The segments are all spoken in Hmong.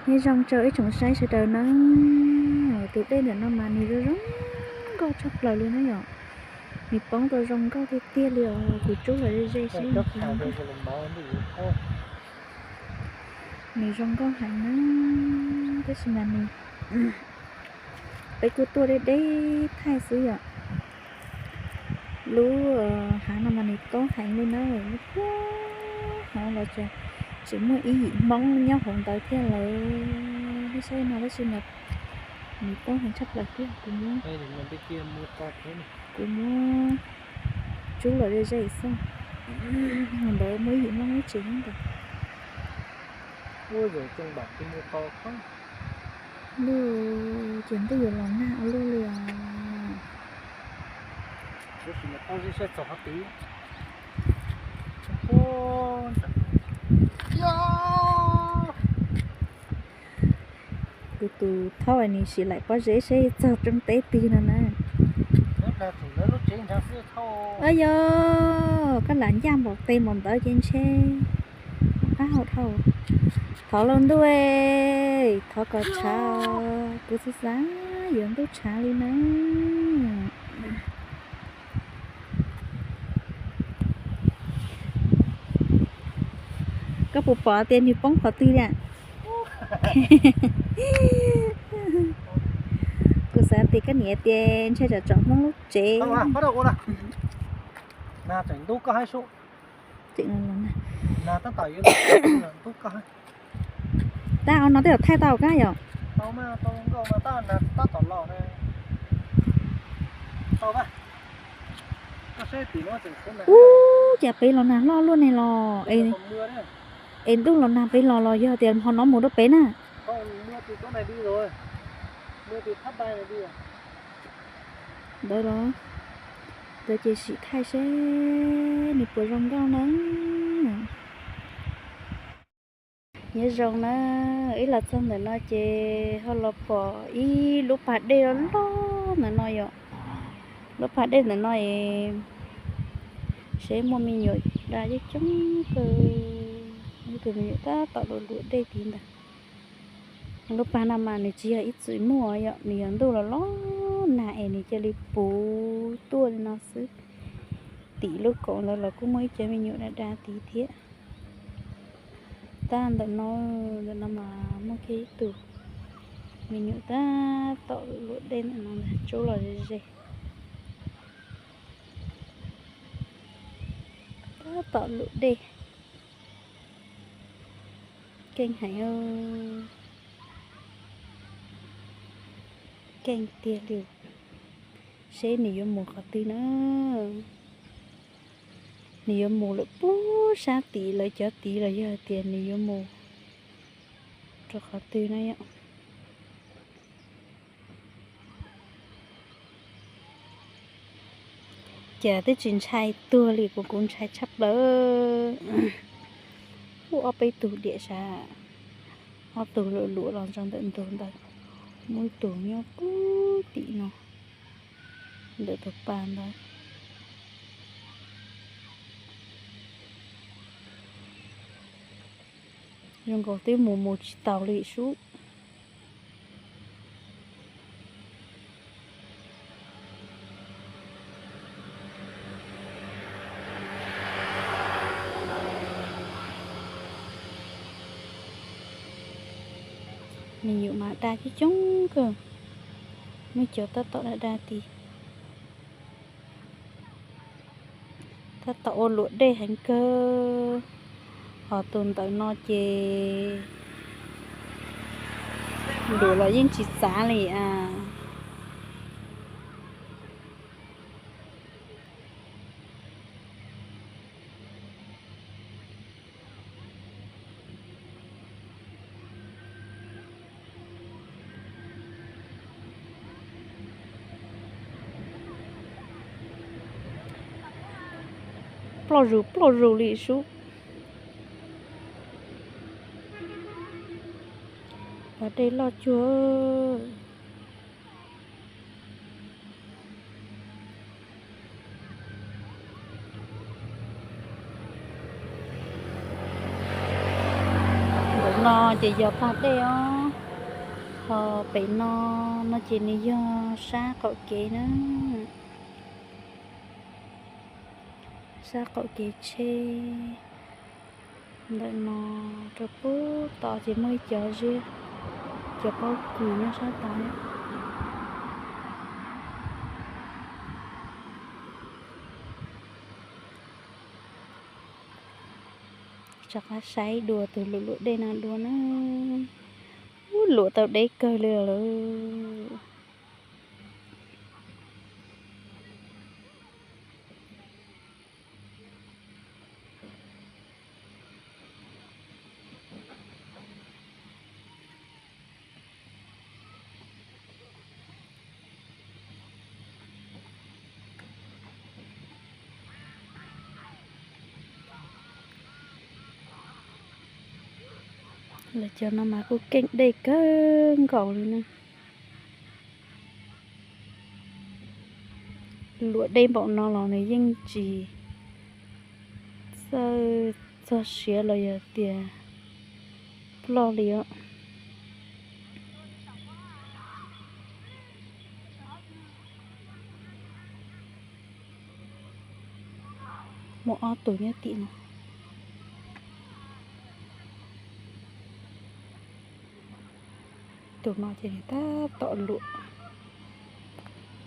Nyob zoo rau ib tsoom saib sawv daws na, tus dej ntawm no mas nws zoo zoo nkauj tshaj plaws li na yom. Nws poob rau zoo nkauj tiag tiag li os, kuv tsub los ze ze seb. Nws zoo nkauj heev na, tab sis mas nws, peb kuj tuaj deb deb thaij xwb yom. Lub hav no mas nws tob heev li na, lub puag hauv los tseem muaj ib yim Hmoob nyob hauv ntawd thiab lawm. Nej saib no tab sis mas nws tob heev tshaj plaws thiab, kuv muab, kuv muab tsub los ze ze xwb. Hauv ntawd muaj ib yim Hmoob lub tsev nyob ntawd. Luaj ces ntuj yuav los nag ua luaj li os. Kuv tus thaub nws sim laim pob zeb seb txog rooj teb twg no na. Yog koj lam ncaj npaum tes npaum ntawd ces ntshe qab hau dhau. Thov lauj ntuj, thov kom tshav, kuv xav xav yuav ntuj tshav li na. Koj puas pom tias nws poob qhov twg li? Kuv xav tias koj niam tias ntshe tsam tsom Hmoob lub tsev. Tab o no twb yog thaij tau kab yom. Ub, cas peb los nag loj luaj ne los, es ntuj los nag peb los los yog tias hmo no mus rau peb na. Ntawd los, ntawd ces sim thaij seb nws puas zoo nkauj na. Nyob zoo na, wb los txog ntawm no ces ho los pom ib lub pas dej loj loj ntawm no yom. Lub pas dej ntawm no es seb muaj me nyuam da coob coob kawg, muaj tus me nyuam tab tom luam luam dej tid ntag. Lub pas no mas nws tsis yog ib txwm muaj yom, nws yog ntuj los los nag es nws cia li puv tuaj li no xwb. Tim lub koom ntawd los kuj muaj ib cov me nyuam da da tid thiab. Tab ntawm no, ntawm no mas muaj kiag ib tug me nyuam tab tom luam dej ntawm no ntag, tsub los ze ze. Tab tom luam dej. Keej heev, keej tiag li. Seb nws yuav mus qhov twg na. Nws yuav mus lawm puag sab tid lawv cov tid los yog tias nws yuav mus rau qhov twg na yom. Cas twb tsis ntshai tuag li, kuv kuv ntshai tshaj plaws. Ub, ob peb tug diam sav, ob tug luam luam los rau ntawm ntug ntawd, muaj ib tug nyob puag tim no, ntawm tus pas ntawd. Zoo nkaus twb mus mus tsis taus li sub. Me nyuam mas da coob coob kawg, muaj cov tab tom da da tid. Tab tom ua luam dej heev kawg, ho tus ntawm no ces luam los yeej tsis txav li as. Ploj zus ploj zus li sub. Pas dej loj cuag. Ntawm no ces yog pas dej os. Ho pem no, no ces nws yog sab qaum kev na, sab qaum kev tsheb. Ntawm no rau pub tod ces muaj ib cov ziab, cov pob kws nyob sab tod. Rov qab saib dua tus luam luam dej no dua na. Ub, luam tau deb kawg li lawm. Lawv cov no mas kuj keej dej kawg nkaus li na. Luam dej npaum no los nws yeej tsis txawj txog siav los yog tias ploj li os. Muaj ob tug nyob tim no. Tus no ces nws tab tom luam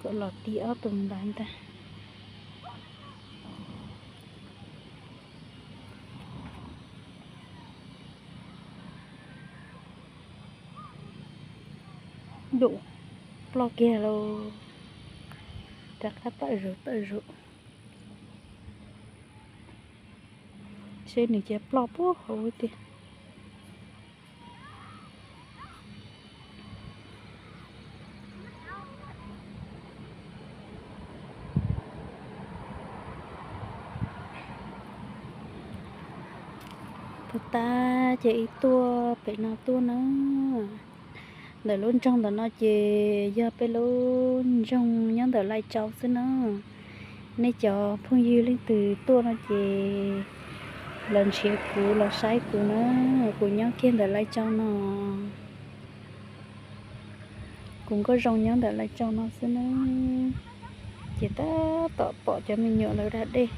kom los ti ob tug ntawd ntag. Dum, ploj kiag lauj. Rov qab tawm zus tawm zus seb nws cia ploj puag hauv tiag. Puag ta ces ib tuaj pem no tuaj na. Ntawm lub nroog ntawm no ces yog peb lub nroog nyob ntawm Laij Tsau xwb na. Nej cov phooj ywg leej twg tuaj no ces los nrhiav kuv los saib kuv na, kuv nyob kiag ntawm Laij Tsau no. Kuv nkauj zoo nyob ntawm Laij Tsau no xwb na. Ces tab tom pom cov me nyuam lawv da dej,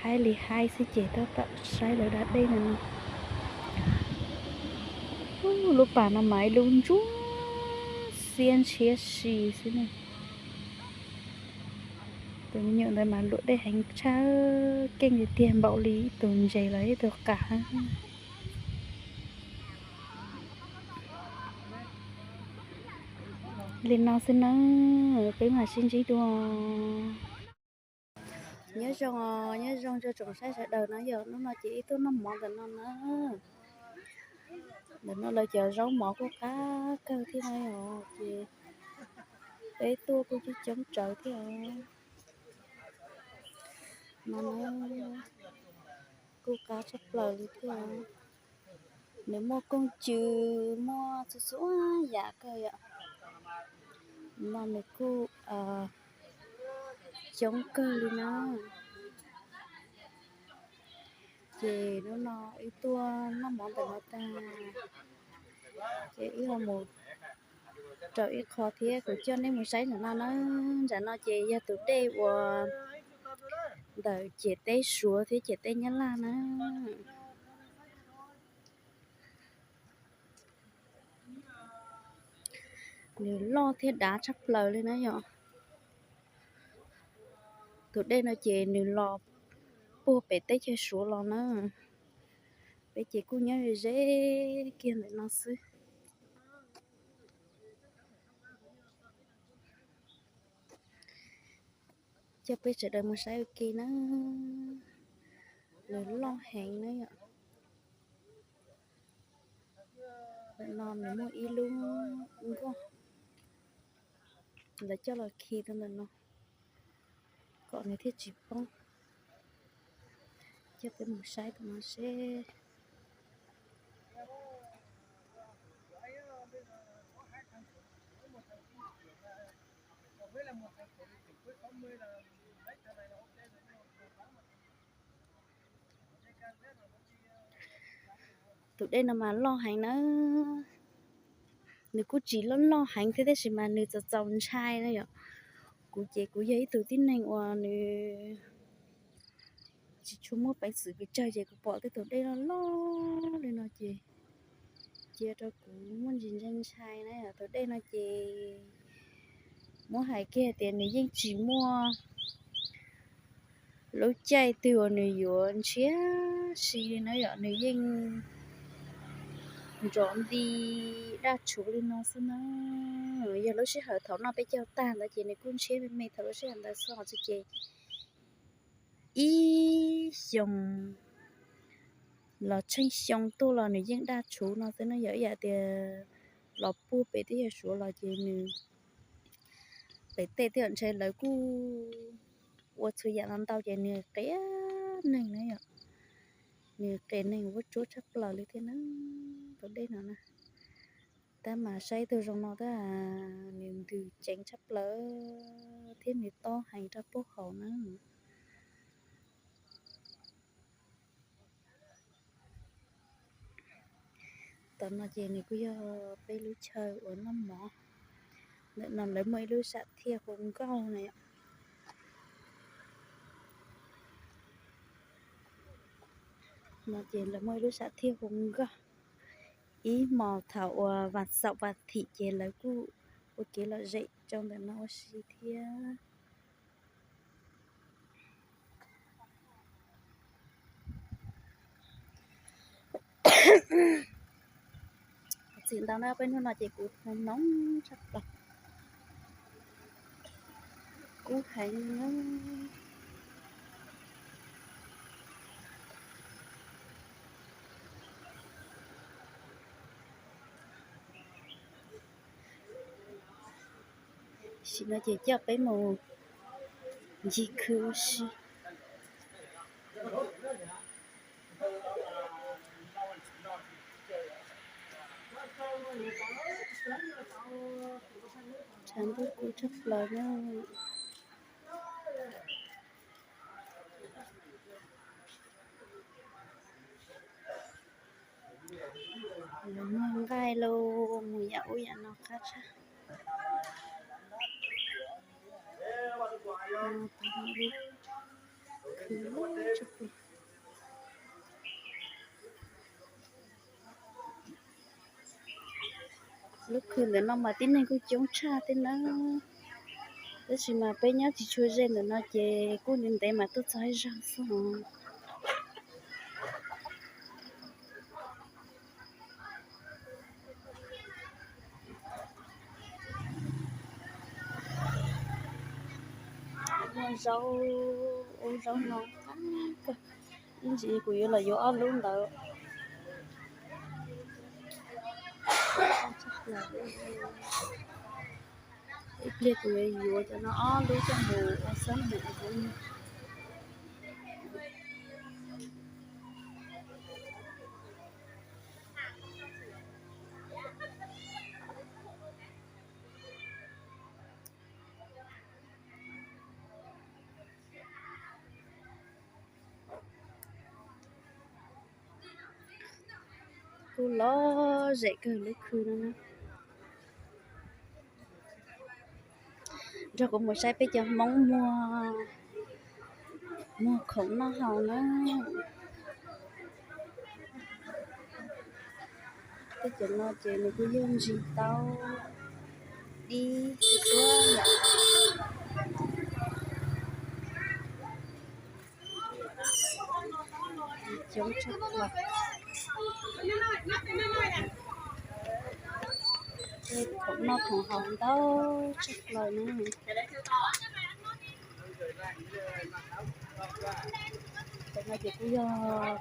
haib li haib xwb ces tab tom saib lawv da dej no. Lub pas no mas ib lub ntsuab xiab ntshiab si xwb na. Tus me nyuam ntawd mas luam dej heev tshaj, keej tiag tiag npaum li ib tug ntses los ib tug qas. Li no xwb na, peb mam sib ntsib dua. Nyob zoo, nyob zoo rau tsoom saib sawv daws na yom. Hnub no ces ib tuaj noj mov ntawm no na. Ntawm no lawv cov zaub mov kuj qab kawg thiab na yom, ces peb tuaj kuj coob coob tsawv thiab os. No na, kuj qab tshaj plaws li thiab. Nws muaj kooj cw, muaj txhua txhua yam kawg yom. No nws kuj coob kawg li na. Ces hnub no wb tuaj noj mov ntawm no tag, ces wb ho mus rau ib qho thiab, kuv coj nej mus saib ntawm no na. Nram no ces yog tus dej uas ntawm ciam teb Suav thiab ciam teb Nyab Laj na. Nws loj thiab dav tshaj plaws li na yom. Tus dej no ces nws los puag pem teb chaws Suav los na. Peb ces kuj nyob ze ze kiag ntawm no xwb. Coj peb sawv daws mus saib ua ke na. Nws loj heev na yom. Ntawm no nws muaj ib lub nkoj, lawv coj los khi rau ntawm no kom nws thiaj tsis poob. Coj peb mus saib tus no seb. Tus dej no mas loj heev nawb. Nws kuj tsis loj loj heev thiab tab sis mas nws txaus txaus ntshai na yom. Kuv ces kuv yog ib tug tib neeg uas nws tsis tshua muaj peev xwm pes tsawg ces kuv pom tej tus dej loj loj li no ces cia rau kuv muaj ntsis ntshai ntshai na. Tus dej no ces muab hais kiag tias nws yeej tsis muaj lub caij twg uas nws yuav ntshiab si li na yom, nws yeej nrov nti daj rhuv li no xwb na. Yog lub sij hawm thaum noj peb caug tag ntawd ces nws kuj ntshiab me me thaum lub sij hawm ntawd xwb os ces ib xyoos los tsheej xyoo tuaj los nws yeej daj rhuv no xwb na yom. Ib yam tias los puag pem teb chaws Suav los ces nws pem tej teb chaws ntshai lawv kuj ua txhua yam los ntau ces nws qias neeg na yom. Nws qias neeg vuab tsuab tshaj plaws li thiab na, tus dej no na. Tab mas saib tus zoo no tab nws ntws ceev tshaj plaws thiab nws tob heev rau puag hauv na. Tom no ces nws kuj yog peb lub chaw uas noj mov. Ntawm no lawv muaj ib lub sam thiaj hu nkauj na yom. No ces lawv muaj ib lub sam thiaj hu nkauj. Ib hmos thaum uas vas xaum vas thim ces lawv kuj ua kev lom zem rau ntawm no ua si thiab. Txim ntau na, peb hnub no ces kuv hnoos tshaj plaws, kub heev na. Tam sim no ces coj peb mus ncig khw ua si. Tshav ntuj kub tshaj plaws na. Muag nqaij los mus yam ub yam no qab tshaj. Lub khw ntawm no mas tib neeg kuj coob tshaj thiab nawb, tab sis mas peb nyob tsis tshua ze ntawm no ces kuj ntev ntev mas tuaj txog ib zaug xwb os. Muaj zaub, ua zaub no qab kawg, ib ntsis kuv yuav los yuav ob lub ntawd. Ib pliag kuv yuav yuav cov no ob lub coj mus ua xab maum. Kuj lom zem kawg lub khw no na. Nrog kuv mus saib peb cov Hmoob muag, muag khoom noj haus na. Tej cov no ces nws kuj yog ntsis taub dib xwb yom. Coob tshaj plaws. Tej khoom noj khoom haus ntau tshaj plaws na. Cov no ces kuj yog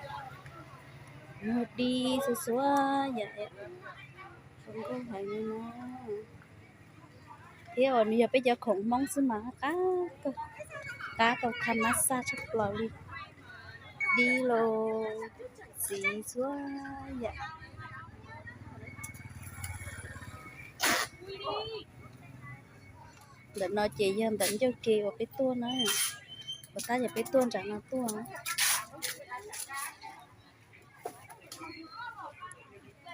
muag dib xua xua yam zoo nkauj heev li na. Thiab uas nws yog peb cov khoom Hmoob xwb mas qab kawg, qab kawg, tha mab xaj tshaj plaws li. Dib los txiv xua yam. Ntawm no ces yog ntawm ncauj ke uas peb tuaj na, puas tab yog peb tuaj nram no tuaj.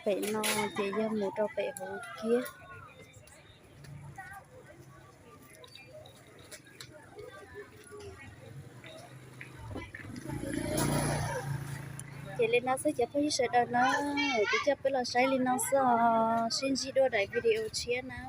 Pem no ces yog mus rau pem hauv kiab. Ces li no xwb cov phooj ywg sawv daws na, kuv coj peb los saib li no xwb os, sib ntsib dua daim video tshiab na.